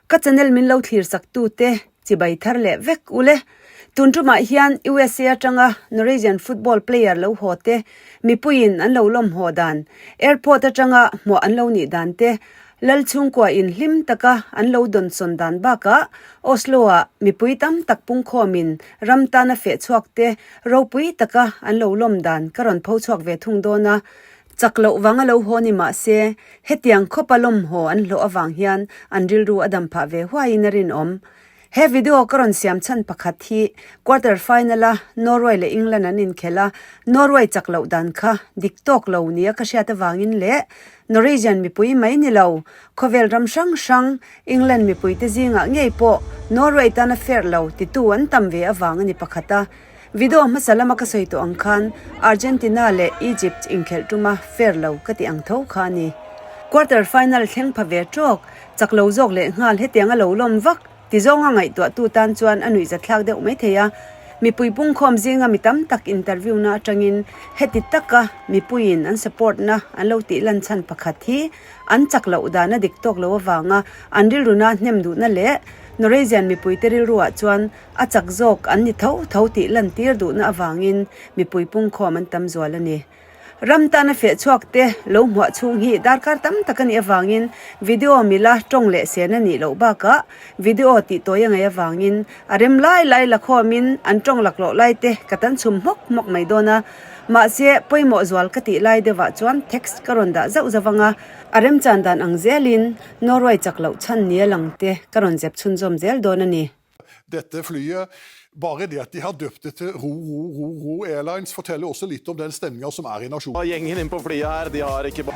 Ka channel min lo thlir sak tu te chibai thar leh vek ule. Tun tumah hian USA atanga Norwegian football player lo haw te mipuiin an lo lawm haw dan, airport atanga hmuah an lo nih dan te, Lal chhungkua in hlim taka an lo dawnsawn dan bakah Oslo-ah mipui tam tak pungkhawmin ram tana feh chhuak te ropui taka an lo lawm dan ka rawn pho chhuak ve thung dawn a. Chak loh vanga lo haw ni mah se, hetiang khawpa lawm haw an hlawh avang hian an rilru a dam phah ve huaiin a rinawm. He video ka rawn siam chhan pakhat hi quarter final a Norway leh England an inkhel a, Norway chak loh dan kha dik tawk lo nia ka hriat avangin leh Norwegian mipui mai ni lo, khawvel ram hrang hrang England mipuite zingah ngei pawh Norway tana fair lo titu an tam ve avang a ni pakhat a. Video hmasa lama ka sawi tawh ang khan Argentina leh Egypt inkhelh tuma fair lo ka ti ang tho kha a ni. Quarter final thleng pha ve tawk, chak lo zawk leh nghal hetiang a lo lawm vak ti zawnga ngaihtuahtu tan chuan a nuihzathlak deuh mai thei a. Mipui pungkhawm zinga mi tam tak interview na atangin heti taka mipuiin an support na an lo tih lan chhan pakhat hi an chak loh dan a dik tawk lo avanga an rilru na hnem duhna leh Norwegian mipuite rilruah chuan a chak zawk an ni tho tho tih lantir duhna avangin mipui pungkhawm an tam zual a ni. Ram tana feh chhuak te lo hmuah chhung hi darkar tam tak a nih avangin video mila tawng leh sen a nih loh bakah video tih tawi a ngaih avangin a rem lai lai la khawmin an tawng laklawh lai te ka tan chhum hmawk hmawk mai dawn a. Mahse, pawimawh zual ka tih lai deuhah chuan text ka rawn dah zauh zauh ang a, a remchan dan ang zelin Norway chak loh chhan nia lang te ka rawn zep chhunzawm zel dawn a ni. Dette flyet, bare det at de har døpt det til Ro Ro Ro Ro Airlines forteller også litt om den stemninga som er i nasjonen. Gjengen inn på flyet her, de har ikke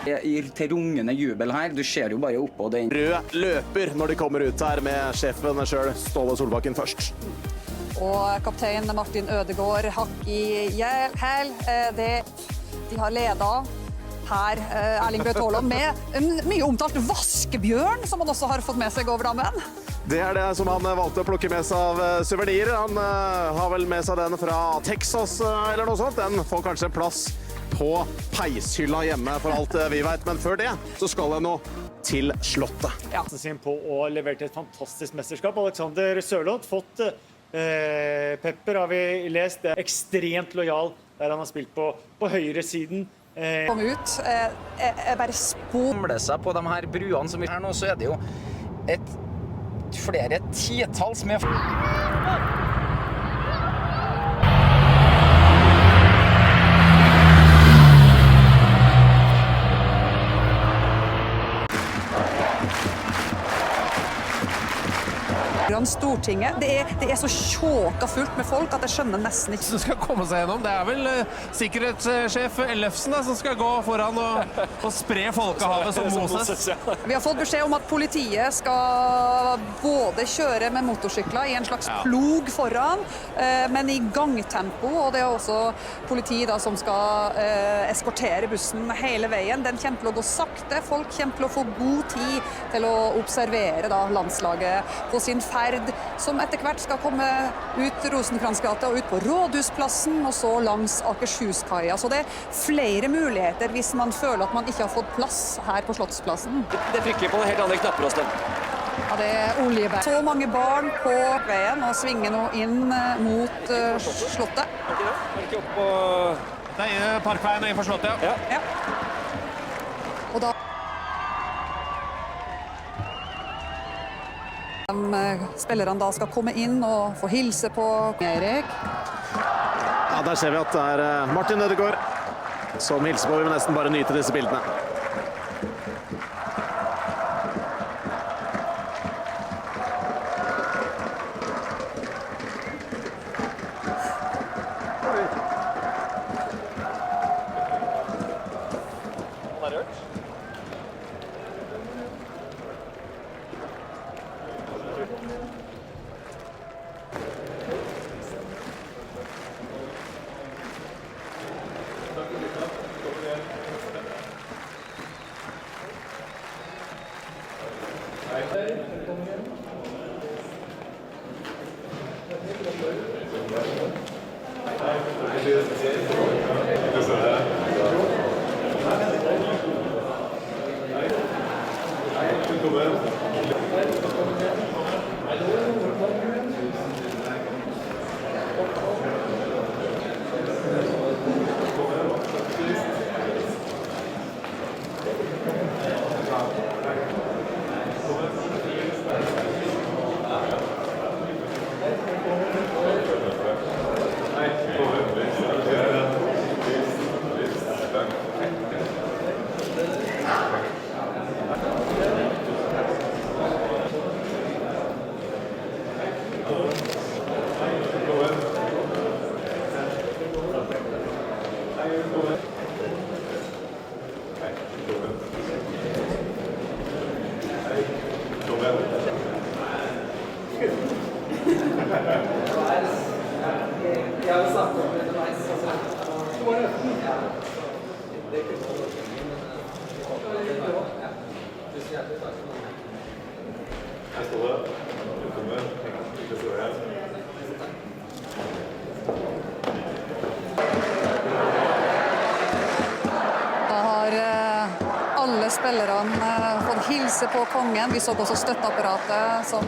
Det gir til rungende jubel her. Du ser jo bare oppå den. Rød løper når de kommer ut her med sjefen sjøl, Ståle Solbakken først. Og kaptein Martin Ødegaard hakk i hæl. Det de har leda her, Erling Braut Haaland, med en mye omtalt vaskebjørn, som han også har fått med seg over dammen. Det er det som han valgte å plukke med seg av suvenirer. Han har vel med seg den fra Texas eller noe sånt. Den får kanskje plass på peishylla hjemme for alt vi veit, men før det så skal den nå til Slottet. Ja. Sin på og leverte et fantastisk mesterskap. Alexander Sørloth fått pepper, har vi lest. Ekstremt lojal der han har spilt på, på høyresiden. Kom ut. Jeg bare spor... Samle seg på de her bruene som vi her nå, så er det jo et flere titalls med Foran Stortinget. Det er, det er så tjåka fullt med folk at jeg skjønner nesten ikke Som skal komme seg gjennom. Det er vel sikkerhetssjef Ellefsen da, som skal gå foran og, og spre folkehavet som Moses. Vi har fått beskjed om at politiet skal både kjøre med motorsykler i en slags plog foran, men i gangtempo. Og det er også politi da som skal eskortere bussen hele veien. Den kommer til å gå sakte. Folk kommer til å få god tid til å observere da landslaget på sin ferd, som etter hvert skal komme ut Rosenkrantz gata og ut på Rådhusplassen, og så langs Akershuskaia. Så det er flere muligheter hvis man føler at man ikke har fått plass her på Slottsplassen. Det trykker på noen helt andre knapper hos dem. Ja, det er Oljeberg. Så mange barn på veien og svinger nå inn mot Slottet. Er det ikke det? Er det ikke opp på Det er Parkveien og inn for Slottet, ja. Ja. Og da De spillerne da skal komme inn og få hilse på Erik. Ja, der ser vi at det er Martin Ødegaard som hilser på. Vi må nesten bare nyte disse bildene. Han er rørt. Da har alle spillerne fått hilse på kongen. Vi så også støtteapparatet som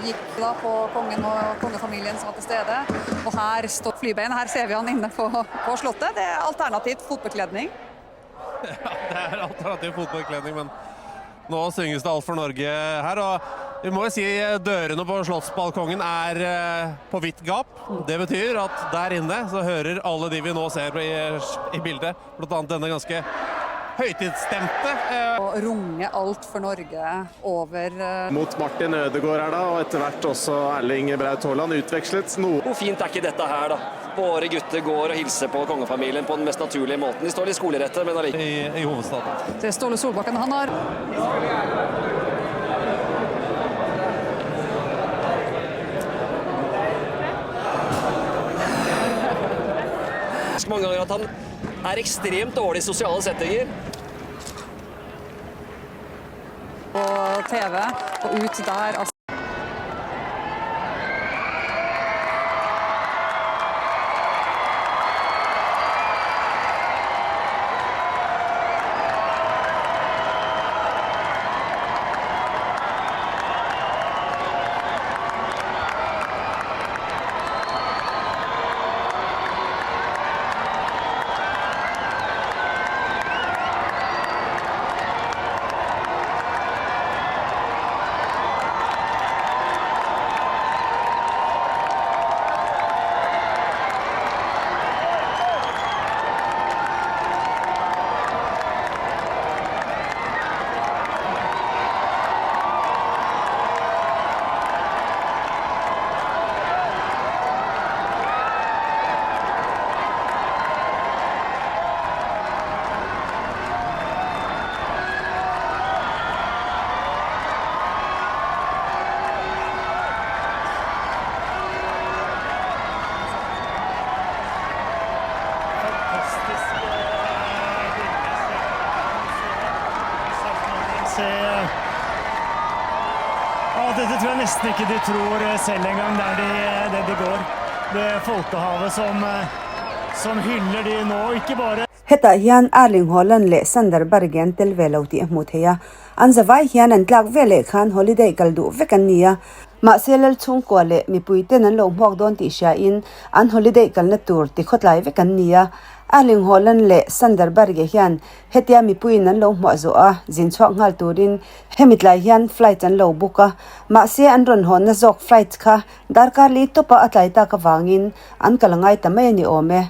gikk da på kongen og kongefamilien som var til stede. Og her står flybein, her ser vi han inne på på slottet. Det er alternativt fotbekledning. Ja, det er alternativ fotbekledning, men nå synges det Alt for Norge her. Og vi må jo si dørene på slottsbalkongen er på vidt gap. Det betyr at der inne så hører alle de vi nå ser i, i bildet, blant annet denne ganske høytidsstemte Og runge Alt for Norge over Mot Martin Ødegaard her da, og etter hvert også Erling Braut Haaland utvekslet noe. Hvor fint er ikke dette her, da? Våre gutter går og hilser på kongefamilien på den mest naturlige måten. De står litt skolerette, men allikevel. I, i hovedstaden. Det er Ståle Solbakken. Han har Mange ganger at han er ekstremt dårlig i sosiale settinger. På TV og ut der altså. Fantastisk Se Ja, dette tror jeg nesten ikke de tror selv engang, der de, det de går. Det folkehavet som, som hyller de nå, ikke bare Hetah hian Erling Haaland leh Sander Berge an tel ve lo tih a hmuh theih a, an zavai hian an tlak veleh khan holiday kal duh vek an ni a. Mahse Lalchhungkua leh mipui ten an lo hmuak dawn tih hria in an holiday kalna tur ti khawtlai vek an ni a. Erling Haaland leh Sander Berge hian hetia mipuiin an lo hmuah zawh a, zin chhuak nghal turin hemi tlai hian flight an lo book a. Mahse an rawn hawnna zawk flight kha darkar li tawpa a tlai tak avangin an kal ngai ta mai a ni awm e.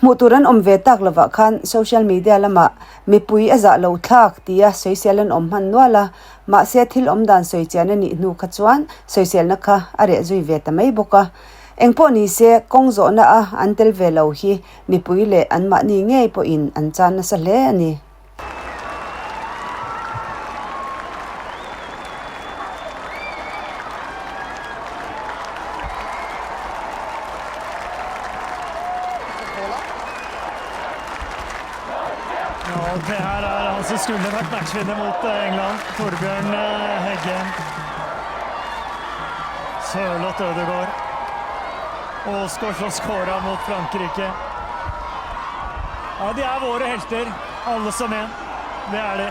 Hmuh tur an awm ve tak lovah khan social media lamah mipui a zah lo thlak tia sawisel an awm hman nual a, mahse thil awm dan sawi chian a nih hnu kha chuan sawiselna kha a reh zui ve ta mai bawk a. Engpawh ni se kawng zawhna a an tel ve lo hi mipui leh anmahni ngei pawhin an chan nasa hle a ni. Ja, det her er han som skulle vært matchvinner mot England, Torbjørn Heggem. Sørloth Ødegaard. Aasgaard som skåra mot Frankrike. Ja, de er våre helter, alle som en. Det er de.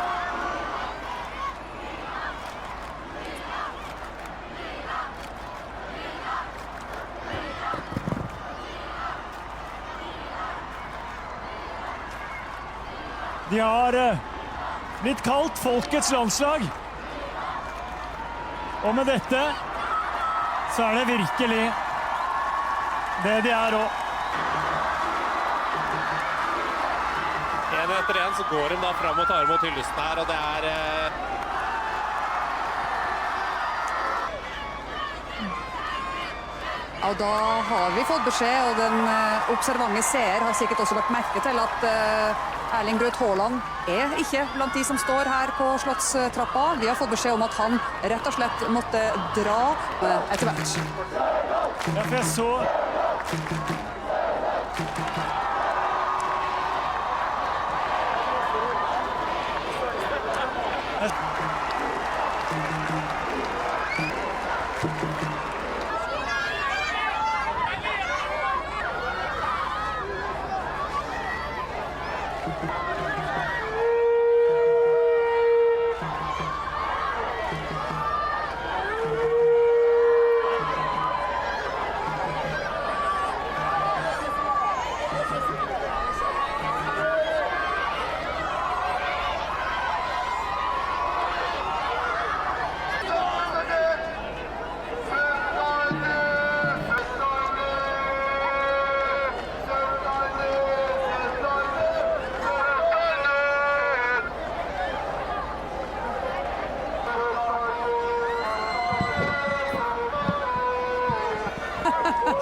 De har blitt kalt folkets landslag. Og med dette så er det virkelig det de er òg. En etter en så går de da fram og tar imot hyllesten her, og det er eh, Ja, og da har vi fått beskjed, og den eh, observante seer har sikkert også lagt merke til at eh, Erling Braut Haaland er ikke blant de som står her på Slottstrappa. Vi har fått beskjed om at han rett og slett måtte dra eh, etter hvert. Ja, for jeg så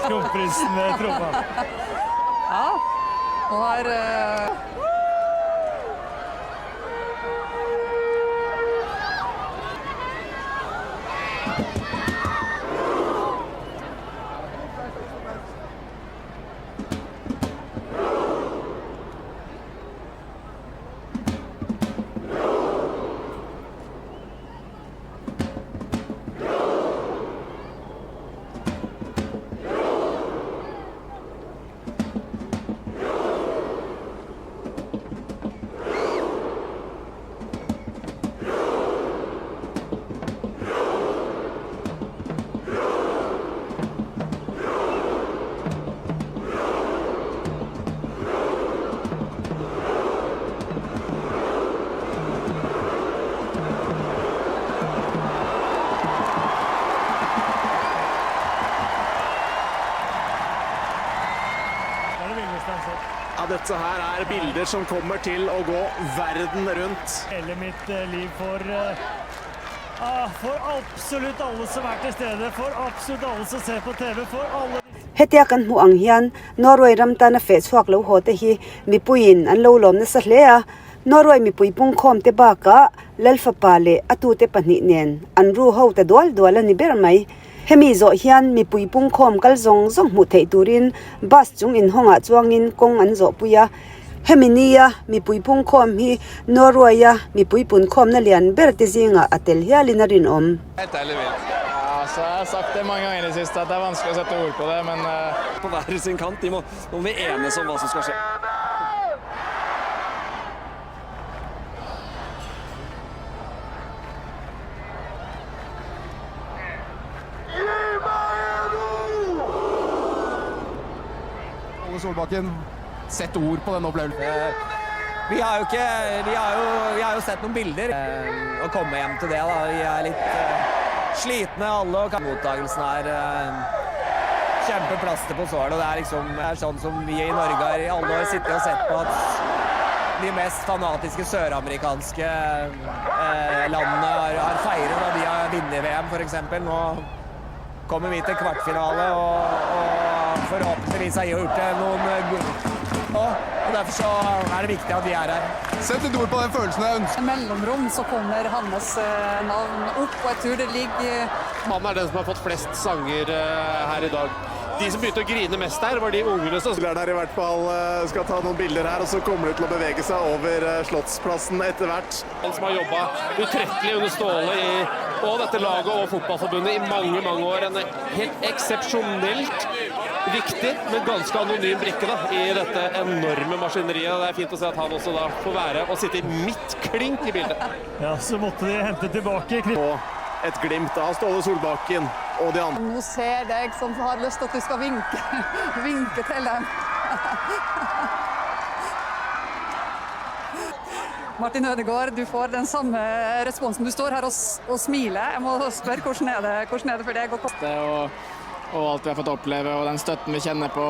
Kronprinsen med tromma. Ja, og her eh, Det er det villeste jeg har sett. Ja, dette her er bilder som kommer til å gå verden rundt. Hele mitt eh, liv for eh, ah, For absolutt alle som er til stede, for absolutt alle som ser på TV, for alle Hetia kan hmuh ang hian Norway ram tana feh chhuak lo haw te hi mipuiin an lo lawm nasa hle a, Norway mipui pungkhawm te bakah Lalfapa leh a tute pahnih nen an ru ho ta dual dual a ni ber mai. Hemi zawh hian mipui pungkhawm kal zawng zawng hmuh theih turin bus chung inhawngah chuangin kawng an zawhpui a. Hemi nia mipui pungkhawm hi Norway-a mipui punkhawmna lian ber te zingah a tel hialin a rinawm. Ja, så jeg har sagt det mange ganger i det siste at det er vanskelig å sette ord på det, men På hver sin kant. De må, nå må vi enes om hva som skal skje. Ole Solbakken, sett ord på den opplevelsen. Vi har jo ikke vi har jo, vi har jo sett noen bilder. Å komme hjem til det, da. Vi er litt slitne alle, og mottagelsen er kjempeplaster på såret. Og det er liksom det er sånn som vi i Norge har i alle år sittet og sett på at de mest fanatiske søramerikanske landene har, har feiret da de har vunnet VM, f.eks. Nå kommer vi til kvartfinale og, og forhåpentligvis har gjort det noen gode Og derfor så er det viktig at vi er her. Sett litt ord på den følelsen jeg ønsker. Mellomrom så kommer hans eh, navn opp, og jeg tror det ligger Han er den som har fått flest sanger eh, her i dag. De som begynte å grine mest der, var de ungene som Spillerne her i hvert fall eh, skal ta noen bilder her, og så kommer de til å bevege seg over eh, Slottsplassen etter hvert. Han som har jobba utrettelig under Ståle i, og dette laget og Fotballforbundet i mange, mange år. En helt eksepsjonelt viktig, men ganske anonym brikke da, i dette enorme maskineriet. Og det er fint å se at han også da får være og sitte i midt klink i bildet. Ja, så måtte de hente tilbake Og et glimt av Ståle Solbakken og de andre. Nå ser deg som har lyst til at du skal vinke, vinke til dem. Martin Ødegaard, du får den samme responsen. Du står her og, og smiler. Jeg må spørre, hvordan er det, hvordan er det for deg å komme og, og alt vi har fått oppleve og den støtten vi kjenner på.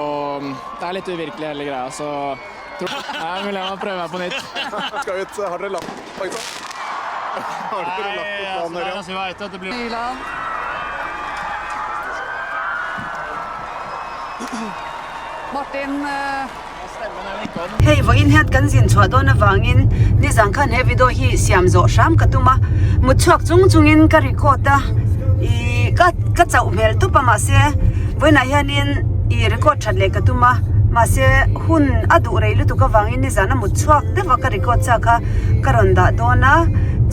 Det er litt uvirkelig hele greia, så tror jeg er mulig jeg må prøve meg på nytt. Skal ut. Har dere lagt Har dere lagt en plan, Ørjan? Altså, vi vet at det blir Nyland. Martin eh, Hei vawiin hian kan zin chhuah dawn avangin nizan khan he video hi siam zawh hram ka tum a, mut chhuak chung chungin ka record a, ih ka ka chauh hmel tup a mahse vawiinah hianin ih record that leh ka tum a, mahse hun a duh rei lutuk avangin nizan a mut chhuak deuh a ka record chak a ka rawn dah dawn a,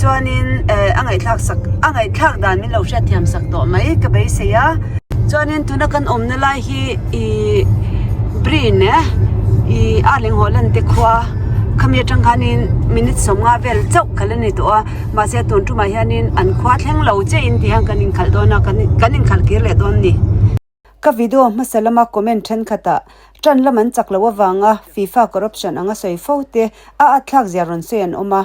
chuanin eh a ngaihthlak sak a ngaihthlak dan min lo hriatthiam sak tawh mai ka beisei a. Chuanin tuna kan awmna lai hi ih Breen eh ih Arling Holland te khua khami atang khanin minute 50 vel chauh khalh a ni tawh a mahse tun tumah hianin an khua thleng lo chiah in ti hian kan inkhalh dawn a kan kan inkhalh kir leh dawn a ni. Ka video hmasa lama comment thenkhatah tan lam an chak loh avanga FIFA corruption anga sawi fo te a atthlak zia rawn sawi an awm a,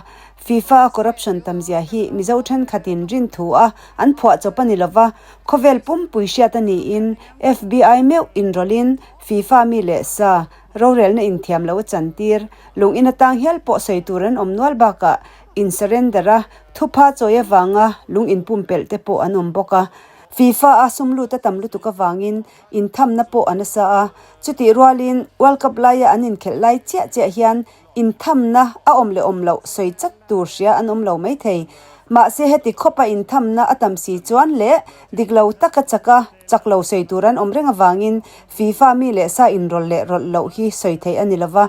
FIFA a corruption tam zia hi Mizo thenkhatin rin thu a an phuah chawp a ni lova, Khawvel pumpui hriat a niin FBI meuh inrawlhin FIFA mi leh sa rorelna inthiam lo a chantir. Lung in atang hial pawh sawi tur an awm nual bakah in surrender a, thupha chawi avanga lung inpumpelh te pawh an awm bawk a. FIFA a sum lut a tam lutuk avangin inthamna pawh a nasa a, chutih rualin World Cup laia an inkhelh lai chiah chiah hian Inthamna a awm leh awm loh sawi chat tur hria an awm lo maithei. Mahse heti khawpa inthamna a tam si chuan leh dik lo taka chaka chak lo sawi tur an awm reng avangin FIFA mi leh sa inrawlh leh rawlh loh hi sawi theih a ni lova.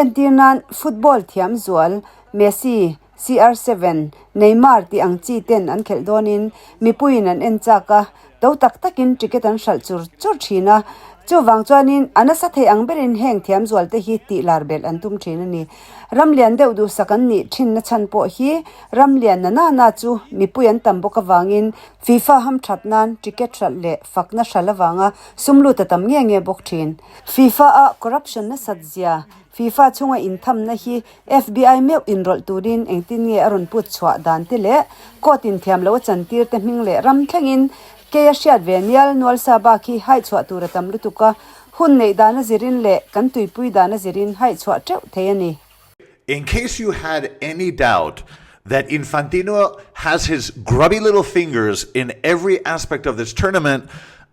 Entir nan football thiam zual Messi, CR7, Neymar tih ang chi ten an khelh dawnin mipuiin an en chak a, to tak takin ticket an hralh chur chur thin a. Chuvang chuanin a nasa thei ang berin heng thiam zualte hi tih lar belh an tum thin a ni. Ram lian deuh duhsak an nih thinna chhan pawh hi ram lian na na na chu mipui an tam bawk avangin FIFA hamthat nan ticket hralh leh fakna hralh avanga sum lut a tam nge nge bawk thin. FIFA a corruption nasat zia FIFA chhunga inthamna hi FBI meuh inrawlh turin engtin nge a rawn put chhuah dan te leh court in thiam lo a chantir te hming leh ram thlengin kei a hriat ve nial nual sa bak hi haih chhuah tur a tam lutuk a, hun neih dan a zirin leh kan tuipui dan a zirin haih chhuah teuh thei a ni. In case you had any doubt that Infantino has his grubby little fingers in every aspect of this tournament,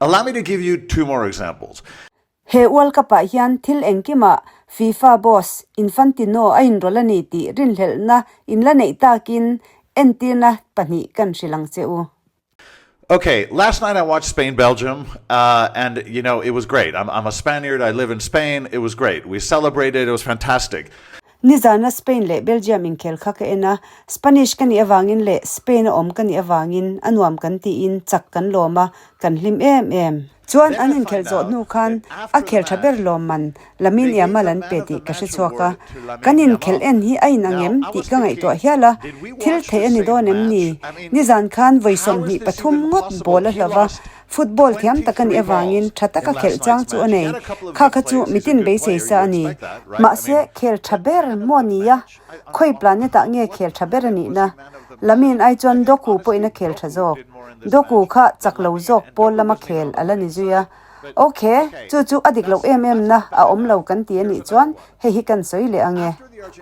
allow me to give you two more examples. He World Cup-ah hian thil engkimah FIFA boss Infantino a inrawlh a ni tih rinhlelhna inla neih takin entirna pahnih kan hrilh ang che u. Okay, last night I watched Spain Belgium, uh, and you know it was great. I'm, I'm a Spaniard. I live in Spain. It was great. We celebrated. It was fantastic. Nizana Spain leh Belgium inkhel kha ka en a, Spanish ka nih avangin leh Spain a awm ka nih avangin a nuam kan tiin chak kan lawm a, kan hlim em em. Chuan an inkhelh zawh hnu khan a khel tha ber lawmman Lamine Yamal an pe tih ka hre chhuak a, kan inkhelh en hi a inang em tih ka ngaihtuah hial a, thil theih a ni dawn em ni? Nizan khan vawi 23 ngawt ball a hlo va, football thiam tak a nih avangin tha taka khelh chang chu a nei, kha kha chu mitin beisei sa a ni. Mahse, khel tha ber maw nia? Khawi planet ah nge khel tha ber a nihna? Lamine ai chuan Doku pawhin a khel tha zawk. Doku kha chak lo zawk pawl lama khel a la ni zui a. Ok, chu chu a dik loh em em na a awm lo kan ti a nih chuan hei hi kan sawi leh ang e.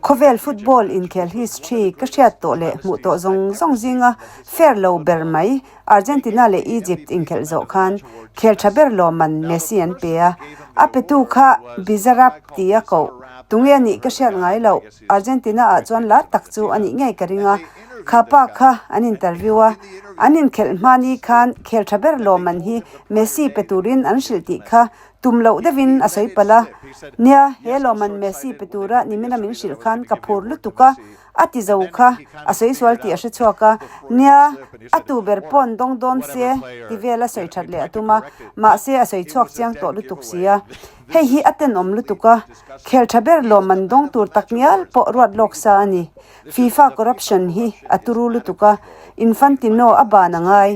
Khawvel football inkhel history ka hriat tawh leh hmuh tawh zawng zawng zinga fair lo ber mai Argentina leh Egypt inkhelh zawh khan khel tha ber lawmman Messi an pe a, a petu kha Bizarrap tia koh. Tunge a nih ka hriat ngai loh, Argentina ah chuan lar tak chu a nih ngei ka ring a, kha pa kha an interview a, an inkhelh hma ni khan khel tha ber lawmman hi Messi pe turin an hrilh tih kha tum loh deuhin a sawi palh a. Nia, he lawmman Messi pe tura nimina min hrilh khan ka phur lutuk a, A ti zo kha a sawi sual tih a hre chhuak a, nia, a tu ber pawn dawng dawn se ti vel a sawi that leh a tum a, mahse a sawi chhuak chiang tawh lutuk si a. Hei hi a tenawm lutuk a, khel tha ber lawmman dawng tur tak ngial pawh ruat lawk sa a ni. FIFA corruption hi a turu lutuk a, Infantino a ban a ngai.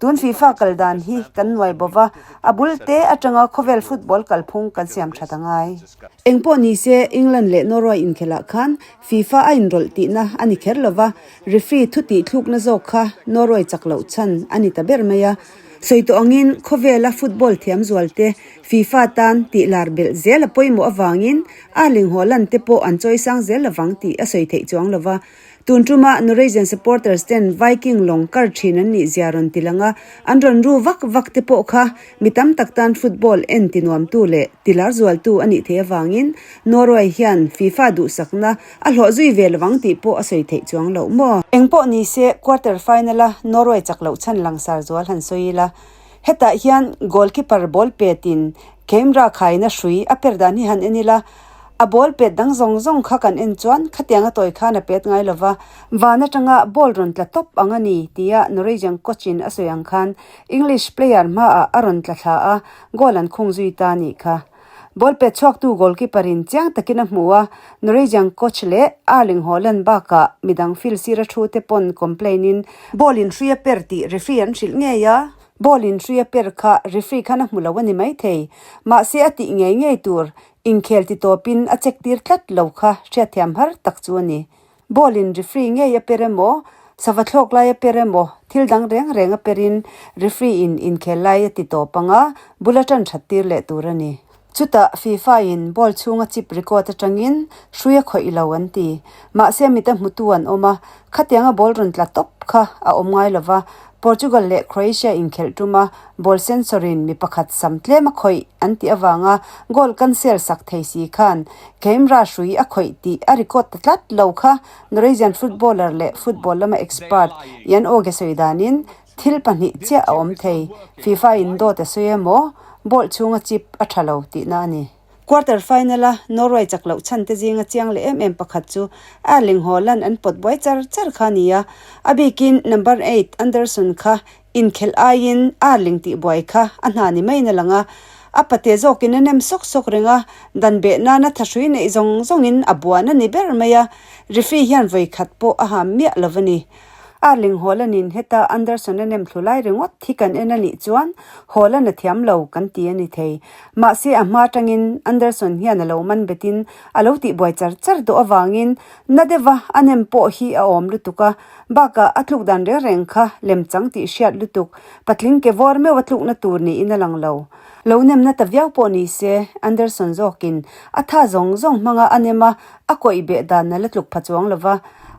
Tun FIFA kal dan hi kan nuai bo va, a bul te atanga khawvel football kalphung kan siam that a ngai. Eng pawh ni se, England leh Norway inkhelh ah khan FIFA a inrawlh tihna a ni kher lo va, referee thu tih thlukna zawk kha Norway chak loh chhan a ni ta ber mai a. Sawi tawh angin khawvela football thiam zual te FIFA tan tih lar belh zel a pawimawh avangin Erling Haaland te pawh an chawisang zel lovang tih a sawi theih chuang lo va. Tun tuma Norwegian supporters ten Viking lawng kar thin an nih zia rawn ti lang a, an rawn ru vak vak te pawh kha mi tam tak tan football en ti nuamtu leh ti lar zualtu a nih theih avangin Norway hian FIFA duhsakna a hlawh zui ve lovang tih pawh a sawi theih chuang loh maw? Eng pawh ni se quarter final a Norway chak loh chhan langsar zual han sawi ila, hetah hian goalkeeper ball petin Camera khaina hrui a per dan hi han en ila, a ball pet dang zawng zawng kha kan en chuan khatiang a tawi khan a pet ngai lova, van atanga ball rawn tla tawp ang a ni tia Norwegian coach in a sawi ang khan English player hmaah a rawn tla thla a, goal an khung zui ta nih kha. Ball pet chhuaktu goalkeeper in chiang takin a hmu a, Norwegian coach leh Erling Haaland bakah midang field sira thu te pawn complain in ball in hrui a per tih referee an hrilh ngei a. Ball in hrui a per kha referee khan a hmu lo a ni maithei. Mahse a tih ngei ngei tur inkhel ti tawpin a check tir tlat lo kha hriatthiam har tak chu a ni. Ball in referee ngei a per emaw, sava thlawk lai a per emaw, thil dang reng reng a perin referee in inkhel lai a ti tawp anga bul a tan that tir leh tur a ni. Chutah FIFA in ball chhunga chip record atangin hrui a khawih lo an ti. Mahse mita hmutu an awm a, khatianga ball rawn tla tawp kha a awm ngai lova, Portugal leh Croatia inkhelh tuma ball sensor in mi pakhat sam tlem a khawih an tih avanga goal cancel sak thei si khan camera hrui a khawih tih a record ta tlat lo kha Norwegian footballer leh football lama expert Jan Åge sawi danin Thil pahnih chiah a awm thei, FIFA in dawt a sawi emaw, ball chhunga chip a tha lo tihna a ni. Quarter final a Norway chak loh chhan te zinga chiang leh em em pakhat chu Erling Haaland an pawt buai char char kha a ni a, a bikin number eight Anderson kha inkhelh aiin Erling tih buai kha a hna ni maiin a lang a, a pate zawkin a nem sawk sawk reng a, dan beh nana thahrui neih zawng zawngin a buan a ni ber mai a, referee hian vawi khat pawh a ham miah lo a ni. Erling Haaland in heta Anderson a nem thlu lai ringawt hi kan en a nih chuan Haaland a thiam lo kan ti a ni thei. Mahse a hma atangin Anderson hian a lo man betin a lo tihbuai char char duh avangin na deuha a nem pawh hi a awm lutuk a, bakah a tluk dan reng reng kha lemchang tih hriat lutuk patling ke vawr meuh a tlukna tur niin a lang lo. Lo nemna ta viau pawh ni se Anderson zawkin a tha zawng zawng hmanga a nem a, a kawih beh dan a la tluk pha chuang lova.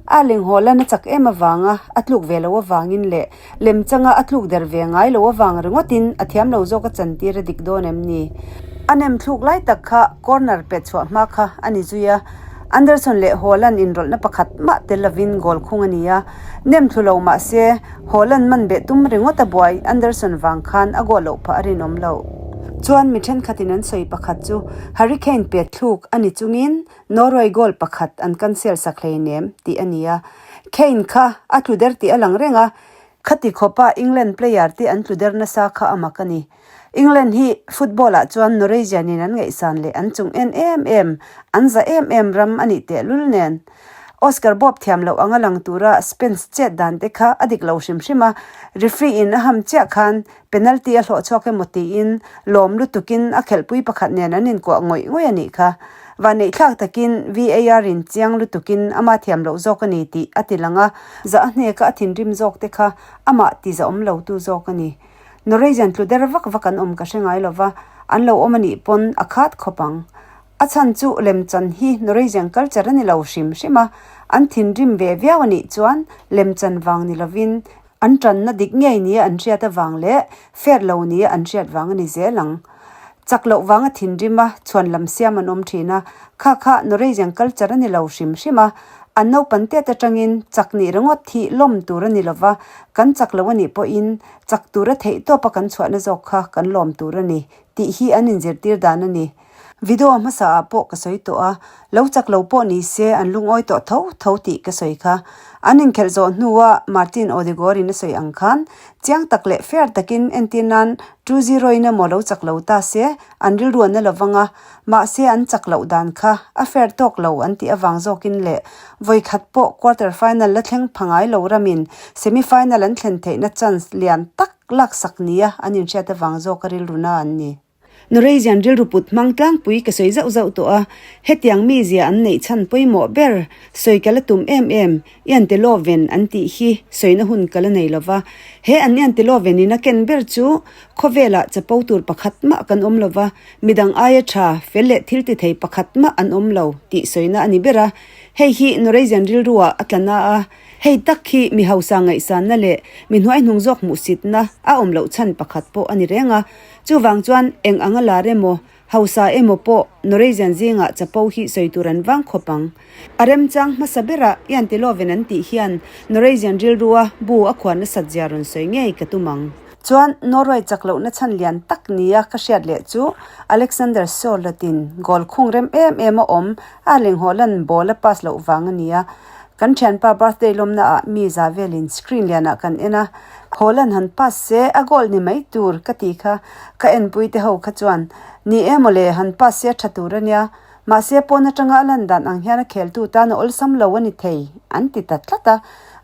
A lenghawl a na chak em avanga a tluk ve lo avangin leh lemchanga a tluk der ve ngai lo avang ringawtin a thiam lo zawk a chantir a dik dawn em ni? A nem thluk lai tak kha corner pet chhuah hma kha a ni zui a, Anderson leh Haaland inrawlhna pakhat mah tel lovin goal khung a ni a, nem thlu lo mah se Haaland man beh tum ringawt a buai Anderson vang khan a goal loh phah a rinawm loh. Chuan mi thenkhatin an sawi pakhat chu Harry Kane pet thluk a ni chungin Norway goal pakhat an cancel sak hleinem tih a ni a, Kane kha a tlu der tih a lang reng a, khati khawpa England player te an tlu der nasa kha a mak a ni. England hi football ah chuan Norwegian in an ngaihsan leh an chung en em em, an za em em ram a nih tehlul nen. Oscar Bob thiam loh anga lang tura Spence chet dan te kha a dik lo hrim hrim a, referee in a ham chiah khan Penalty a hlawh chhuak emaw tiin lawm lutukin a khelhpui pakhat nen an inkuah ngawih ngawih a nih kha. Vanneihthlak takin VAR in chiang lutukin ama thiam loh zawk a ni tih a ti lang a, zah a hneka a thinrim zawk te kha amah ti zahawm lo tu zawk a ni. Norwegian tlu der vak vak an awm ka hre ngai lova, an lo awm a nih pawn a khat khawp ang. A chhan chu lemchan hi Norwegian culture a ni lo hrim hrim a, an thinrim ve viau a nih chuan lemchan vang ni lovin An tanna dik ngei nia an hriat avang leh fair lo nia an hriat vang a ni zel ang. Chak loh vanga thinrim a, chhuan lam siam an awm thin a, kha kha Norwegian culture a ni lo hrim hrim a, an naupan tet atangin chak nih ringawt hi lawm tur a ni lova, kan chak lo a nih pawhin chak tura theihtawpa kan chhuahna zawk kha kan lawm tur a ni tih hi an inzirtir dan a ni. Video hmasa ah pawh ka sawi tawh a, lo chak lo pawh ni se an lungawi tawh tho tho tih ka sawi kha. An inkhelh zawh hnua Martin Odegaard in a sawi ang khan chiang tak leh fair takin entir nan 2-0 in emaw lo chak lo ta se an rilru an la lovang a, mahse an chak loh dan kha a fair tawk lo an tih avang zawkin leh vawi khat pawh quarter final la thleng pha ngai lo ramin semi final an thlen theihna chance lian tak laksak nia an inhriat avang zawka rilru na an ni. Norwegian rilru put hmang tlangpui ka sawi zauh zauh tawh a, hetiang mizia an neih chhan pawimawh ber sawi ka la tum em em, Ianteloven an tih hi sawina hun ka la nei lo va. He an Ianteloven in a ken ber chu khawvelah chapo tur pakhat mah kan awm lo va, midang aia tha, fel leh thil ti thei pakhat mah an awm lo tih sawina a ni ber a. Hei hi Norwegian rilruah a tla na a, Hei tak hi mi hausa ngaihsanna leh mi hnuaihnung zawk hmuhsitna a awm loh chhan pakhat pawh a ni reng a. Chuvang chuan eng anga lar emaw, hausa emaw pawh Norwegian zingah chapo hi sawi tur an vang khawp ang. A remchang hmasa berah Iantiloven an tih hian Norwegian rilrua bu a khuan nasat zia rawn sawi ngei ka tum ang. Chuan Norway chak lohna chhan lian tak nia ka hriat leh chu Alexander Sørloth-in goal khung rem em em a awm Erling Haaland ball a pass loh vang a ni a. Kan thianpa birthday lawmna ah mi za velin screen lian ah kan en a, Haaland han pass se a goal ni mai tur ka ti kha ka enpui te ho kha chuan ni e mawle han pass se a tha tur a nia, mahse pawn atanga a lan dan ang hian a kheltu tan a awlsam lo a ni thei an ti ta tlat a,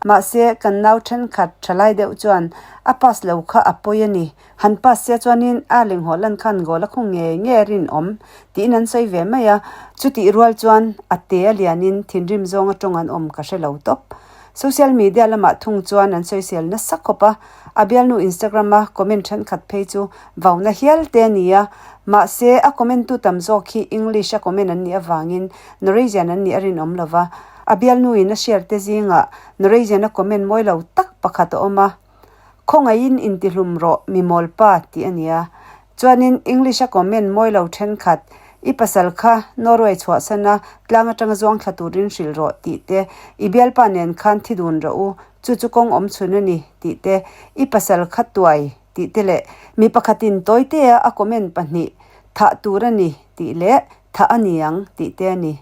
mahse kan nau thenkhat thalai deuh chuan a pass lo kha a pawi a ni. Han pass sia chuanin Erling Haaland khan goal a khung ngei ngei a rinawm tiin an sawi ve mai a, chutih rual chuan a te a lianin thinrim zawnga tawng an awm ka hre lo tawp. Social media lamah thung chuan an sawisel nasa khawp a, a bialnu Instagram a comment thenkhat phei chu vauna hial te a ni a, mahse a comment tu tam zawk hi English a comment an nih avangin Norwegian an nih a rinawm lo va, a bialnuin a share te zingah Norwegian a comment mawi lo tak pakhat a awm a. Khawngaihin intihlum rawh mi mawlpa tih a nia. Chuanin English a comment mawi lo thenkhat, I pasal kha Norway chhuahsan a, tlang atanga zuang thla turin hrilh rawh tih te, I bialpa nen khan thi dun rawh u, chu chu kawng awm chhun a ni tih te, I pasal kha tuai tih te leh mi pakhatin tawitea a comment pahnih, Thah tur a ni tih leh Thah a ni ang tih te a ni.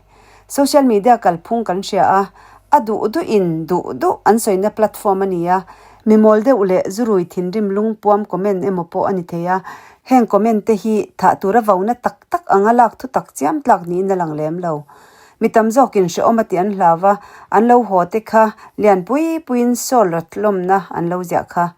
Social media kalphung kan hria a, a duh duhin duh duh an sawina platform a ni a, mi mawl deuh leh zurui thinrim lungpuam comment emaw pawh a ni thei a, heng comment te hi thah tura vauna tak tak anga lak thu tak chiam tlak niin a lang lem lo. Mi tam zawkin hrehawm a tih an hlau va, an lo haw te kha lian pui puiin sawl rat hlawmna an lo ziah kha.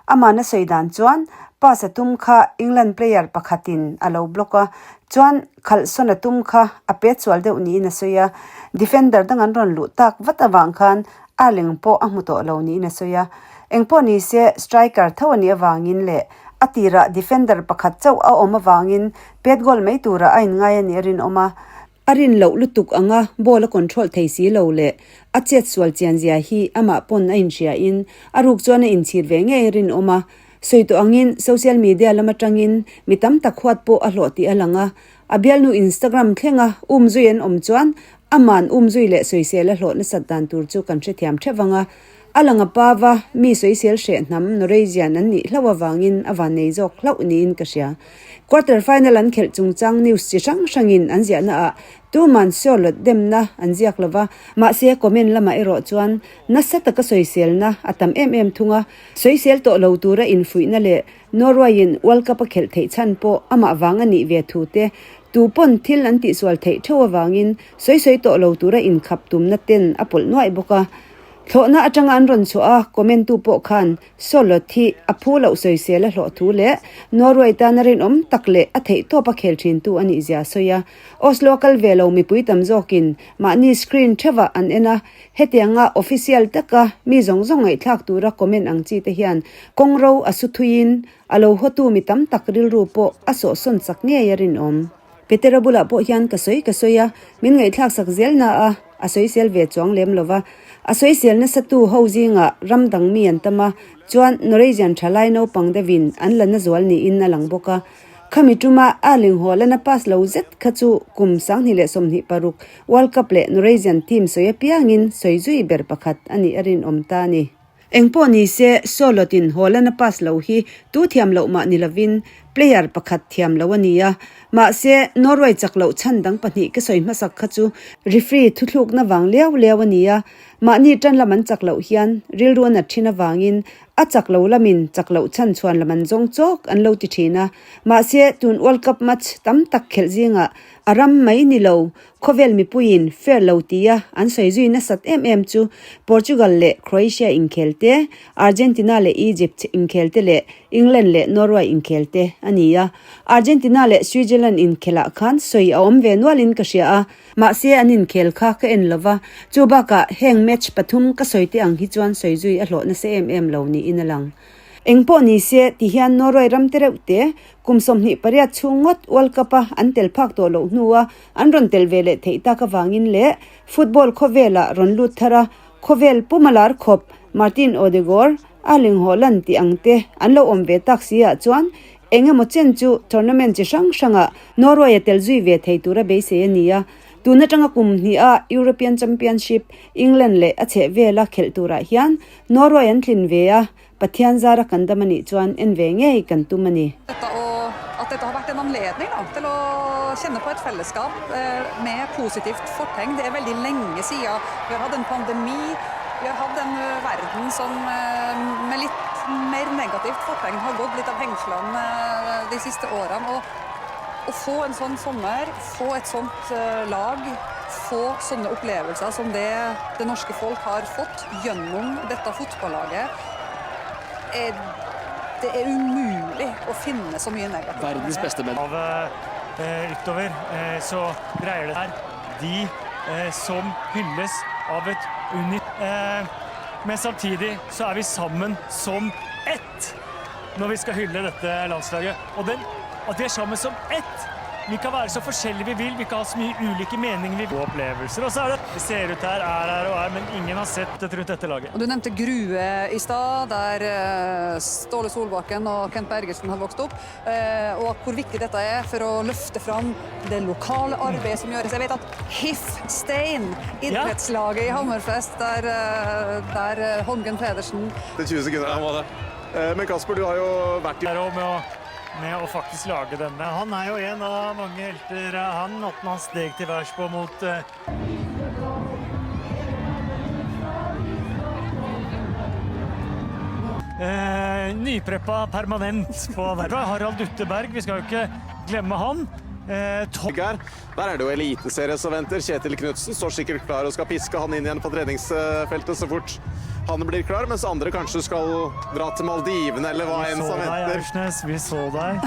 Amahna sawi dan chuan pass a tum kha England player pakhatin a lo block a, chuan khalh sawn a tum kha a pet sual deuh niin a sawi a, defender dang an rawn luh tak vat avang khan Erling pawh a hmu tawh lo niin a sawi a. Engpawh ni se striker tho a nih avangin leh a tirah defender pakhat chauh a awm avangin pet goal mai turah a inngai a nih a rinawm a. A rin loh lutuk anga ball a control thei si lo leh a chet sual chian zia hi amah pawn a inhria in a ruk chuan a inchhir ve ngei a rinawm a. Sawi tawh angin social media lam atangin mi tam tak huat pawh a hlawh tih a lang a. A bialnu Instagram thlenga umzui an awm chuan aman umzui leh sawisel a hlawh nasat dan tur chu kan hrethiam theuh ang a. A lang a pa va mi sawisel hreh hnam Norwegian an nih hlauh avangin a vannei zawk hlauh niin ka hria. Quarter final an khelh chungchang news chi hrang hrangin an ziahna ah tuman Sørloth demna an ziak lova, mahse comment lamah erawh chuan nasa taka sawiselna a tam em em thung a. Sawisel tawh lo tura infuihna leh Norway-in World Cup a khelh theih chhan pawh amah vang a nih ve thu te, tu pawn thil an tihsual theih theuh avangin sawisawi tawh lo tura inkhap tumna ten a pawlh nuaih bawk a. Thlawhna atanga an rawn chhuah a, comment tu pawh khan Sørloth hi a phu loh sawisel a hlawh thu leh Norway tana rinawm tak leh a theihtawp a khel thintu a nih zia a sawi a. Oslo a kal ve lo mipui tam zawkin mahni screen theuhah an en a, hetianga official taka mi zawng zawng ngaihthlak tura comment ang chi te hian kawngro a su thuiin a lo hawtu mi tam tak rilru pawh a sawhsawn chak ngei a rinawm. Petera bulah pawh hian ka sawi ka sawi a, min ngaihthlak sak zel na a, a sawisel ve chuang lem lo va. A sawisel nasa tu ho zingah ram dang mi an tam a, chuan Norwegian thalai naupang deuhin an la na zual niin a lang bawk a. Khami tuma Erling Haaland a pass lo zet kha chu kum 2026 World Cup leh Norwegian team sawi apiangin sawi zui ber pakhat a nih a rinawm ta a ni. Engpawh ni se, Sørloth-in Haaland a pass lo hi tu thiam loh mah ni lovin, player pakhat thiam lo a ni a. Mahse, Norway chak loh chhan dang pahnih ka sawi hmasak kha chu referee thuthlukna vang liau liau a ni a. Mahni tan lam an chak loh hian rilru a nat thin avangin a chak lo lamin chak loh chhan chhuan lam an zawng chawk an lo ti thin a. Mahse, tun World Cup match tam tak khelh zingah a ram mai ni lo Khawvel mipuiin fair lo tia an sawi zui nasat em em chu Portugal leh Croatia inkhel te, Argentina leh Egypt inkhel te leh England leh Norway inkhel te a ni a. Argentina leh Switzerland inkhelah khan sawi a awm ve nualin ka hria a, mahse an inkhel kha ka en lova, chu bakah heng match pathum ka sawi te ang hi chuan sawi zui a hlawh nasa em em lo niin a lang. Engpawh ni se ti hian Norway ram te reuh te kum 28 chhung ngawt World Cup a an tel phak tawh loh hnua An rawn tel ve leh theih tak avangin leh football khawvelah rawn lut thar a, khawvel puma lar khawp Martin Odegaard, Erling Haaland tih ang te an lo awm ve tak si ah chuan eng emaw chen chu tournament chi hrang hrangah Norway a tel zui ve thei tura beisei a ni a. Tun atanga kum hniha European Championship England leh a chhehvela khelh turah hian Norway an tlin ve a, Pathian zara kan dam a nih chuan en ve ngei kan tum a ni. Dette og at dette har vært en anledning da, til å kjenne på et fellesskap med positivt fortegn. Det er veldig lenge siden vi har hatt en pandemi, vi har hatt en verden som med litt mer negativt fortegn har gått litt av hengslene de siste årene. Og å få en sånn sommer, få et sånt lag, få sånne opplevelser som det det norske folk har fått gjennom dette fotballaget, er det er umulig å finne så mye negativt med Verdens det. beste menn. Av utover så dreier det seg de som hylles av et uni... Men samtidig så er vi sammen som ett når vi skal hylle dette landslaget. Og den, at vi er sammen som ett! Vi kan være så forskjellige vi vil, vi kan ha så mye ulike meninger vi og opplevelser. Og så er det Det ser ut her, er her og er, men ingen har sett det rundt dette laget. Og du nevnte Grue i stad, der Ståle Solbakken og Kent Bergersen har vokst opp. Og hvor viktig dette er for å løfte fram det lokale arbeidet som gjøres. Jeg vet at Hif Stein, idrettslaget i Hammerfest, der, der Holmgren Pedersen Det er 20 sekunder. Ja, må det. Men Kasper, du har jo vært i Der òg med å med å faktisk lage denne. Han er jo en av mange helter, han. Måten han steg til værs på mot Nypreppa permanent på verva. Harald Dutte Berg, vi skal jo ikke glemme han. Her. Der er det jo eliteserie som venter. Kjetil Knutsen står sikkert klar og skal piske han inn igjen på treningsfeltet så fort han blir klar, mens andre kanskje skal dra til Maldivene eller hva enn som Vi så deg, venter. Aursnes. Vi så deg.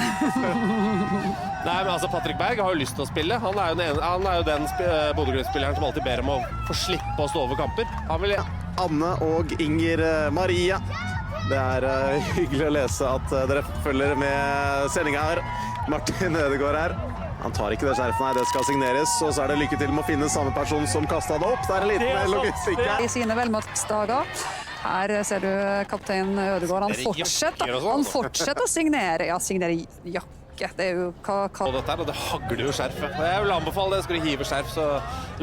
Nei, men altså Patrick Berg har jo lyst til å spille. Han er jo den, ene, han er jo den Bodø-Glimt-spilleren som alltid ber om å få slippe å stå over kamper. Han vil Anne og Inger Maria. Det er hyggelig å lese at dere følger med sendinga her. Martin Ødegaard her. Han tar ikke det skjerfet, nei, det skal signeres. Og så er det lykke til med å finne samme person som kasta det opp. Det er en liten logistikk her. I sine velmaktsdager. Her ser du kaptein Ødegaard. Han Er det jakker fortsetter, og sånn, han altså? fortsetter å signere. Ja, signere jakke. Det er jo hva, hva Og dette her, og det hagler jo skjerfet. Og jeg vil anbefale det. Skal du hive skjerf, så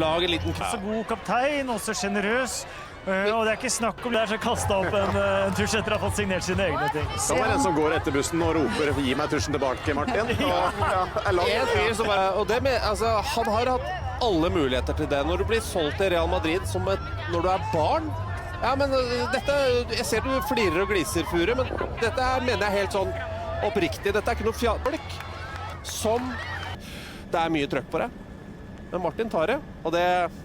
lag en liten Så god kaptein, og så sjenerøs. Og det er ikke snakk om det er så kasta opp en tusj etter å ha fått signert sine egne ting. Det var en som går etter bussen og roper 'gi meg tusjen tilbake', Martin. Og, ja, er lang. En fyr som bare, og det med, altså, han har hatt alle muligheter til det. Når du blir solgt til Real Madrid som et, når du er barn. Ja, men dette Jeg ser du flirer og gliser, Fure, men dette her mener jeg helt sånn oppriktig. Dette er ikke noe fjalk som Det er mye trøkk på det. Men Martin tar det, og det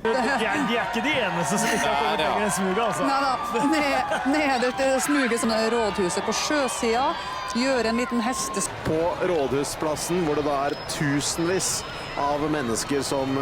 De er ikke de eneste som ikke har kommet Der, ja. lenger enn smuget, altså. Nei da. Nederst i smuget som er rådhuset på sjøsida. Gjøre en liten hestes... På Rådhusplassen, hvor det da er tusenvis av mennesker som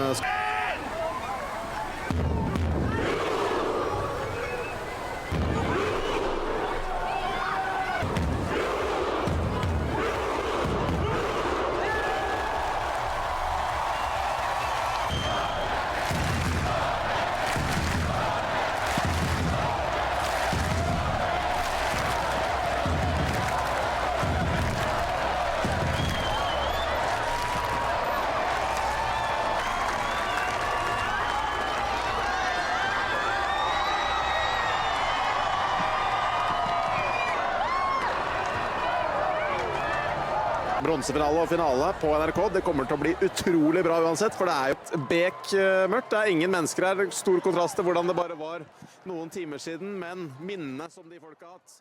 Bronsefinale og finale på NRK. Det kommer til å bli utrolig bra uansett, for det er jo et bekmørkt. Det er ingen mennesker her. Stor kontrast til hvordan det bare var noen timer siden, men minnene som de folka har hatt.